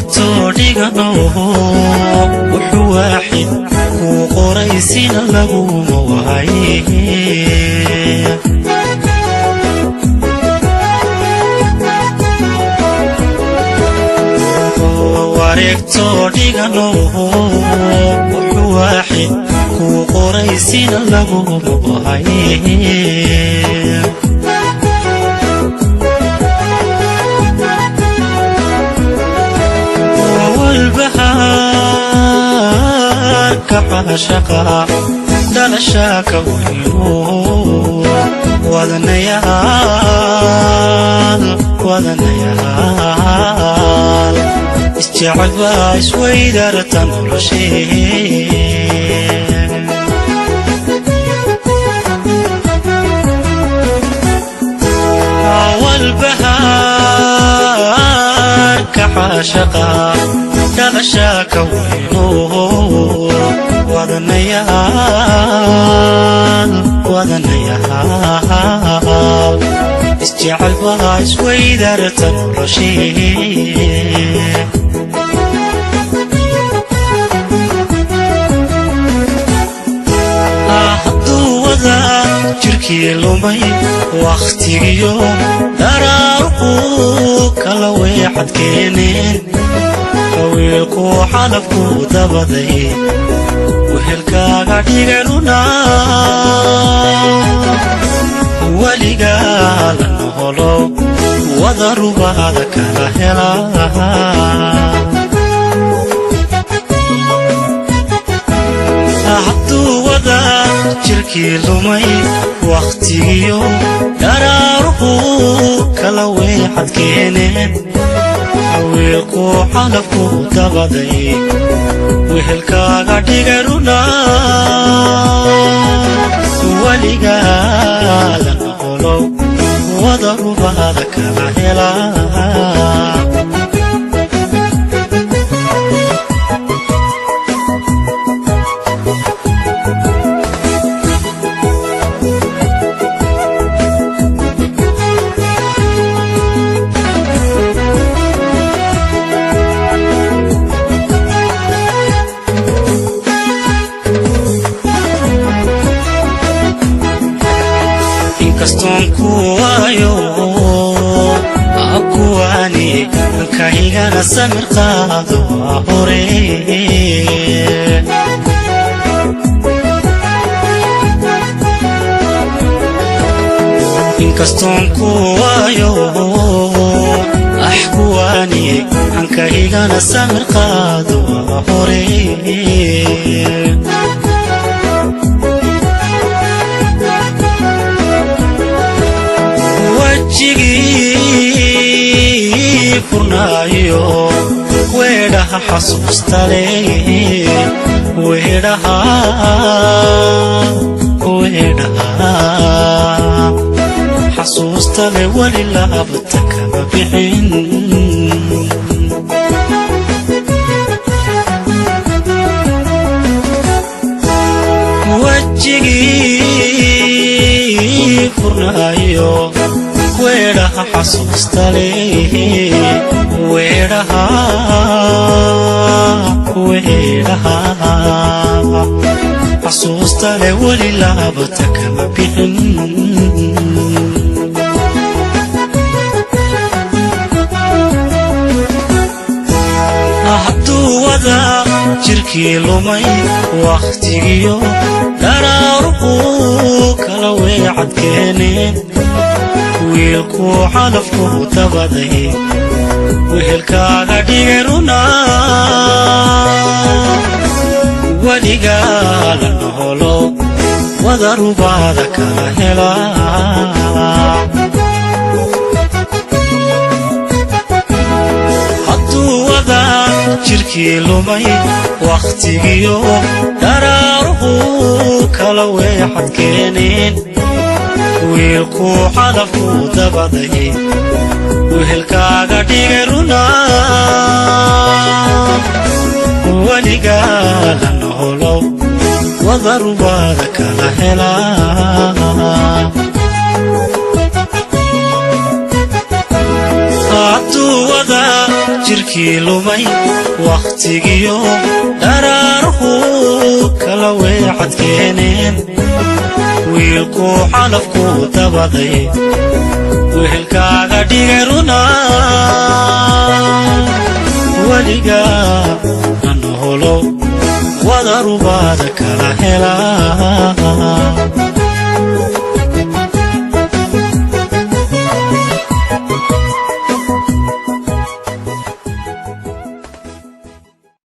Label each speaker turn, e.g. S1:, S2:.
S1: Wareegtoo dhigano, wuxuu waaxid kuu qoraysina laguma waaye. Wareegtoo dhigano, wuxuu waaxid kuu qoraysina laguma waaye. Walbahaarka caashaqa dhalashaa ka weyno, wadanayaal, wadanayaal isjecel baa isweydarta noloshee. Walbahaarka caashaqa dhalashaa ka weyno, wadanayaal, wadanayaal isjecel baa isweydarta noloshee. Hadduu wada jirkii lumay wakhtigiyo daraaruqu kala weexad keeneen, wiilku xalafku dabaday wehelkaaga dhiganuna, weligaa la noholo wadarubaada kala hela. Hadduu wada jirkii lumay wakhtigiyo daraaruhu kala weexad keeneen, wiilku xalafku dabaday wehelkaaga dhiganuna, weligaa la noqolo wadarubaada kala hela. Inkastoon ku waayo kuwaani kaygana samir qaado waa hore. Inkastoon ku waayo kuwaani hankaygana samir qaado waa hore. Wejigii furnaayo weedhaha xasuustale, weedhaha, weedhaha xasuustale weli laabta kama bixin. Wejigii furnaayo weedhaha xasuustale, weedhaha, weedhaha xasuustale weli laabta kama bixin. Hadduu wada jirkii lumay wakhtigiyo daraaruhu kala weecad keeneen, wiilku xalafku dabaday wehelkaaga dhiganuna, weligaa la noholo wadarubaada kala hela. Hadduu wada jirkii lumay wakhtigiyo daraaruhu kala weexad keeneen, wiilku xalafku dabaday wehelkaaga dhiganuna, weligaa la noholo wadarubaada kala hela. Hadduu wada Jirkii lumay wakhtigiyo daraaruhu kala weecad keeneen, wiilkuu calafkuu dabaday, wehelkaaga dhigay runa. Weligaa hanoholo, wadarubaada kala helaa.